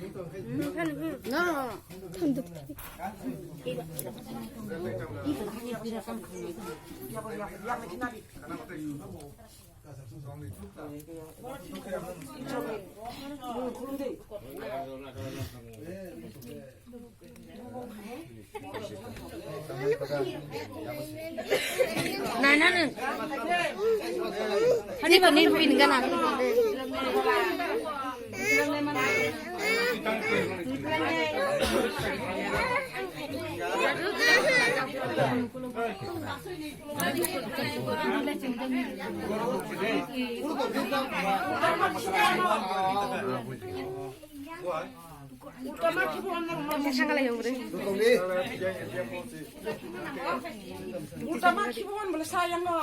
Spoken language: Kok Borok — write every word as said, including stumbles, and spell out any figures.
No, no, no. Nana nung. Ini kau ni pin kan aku. Utama kibon bole sayang no.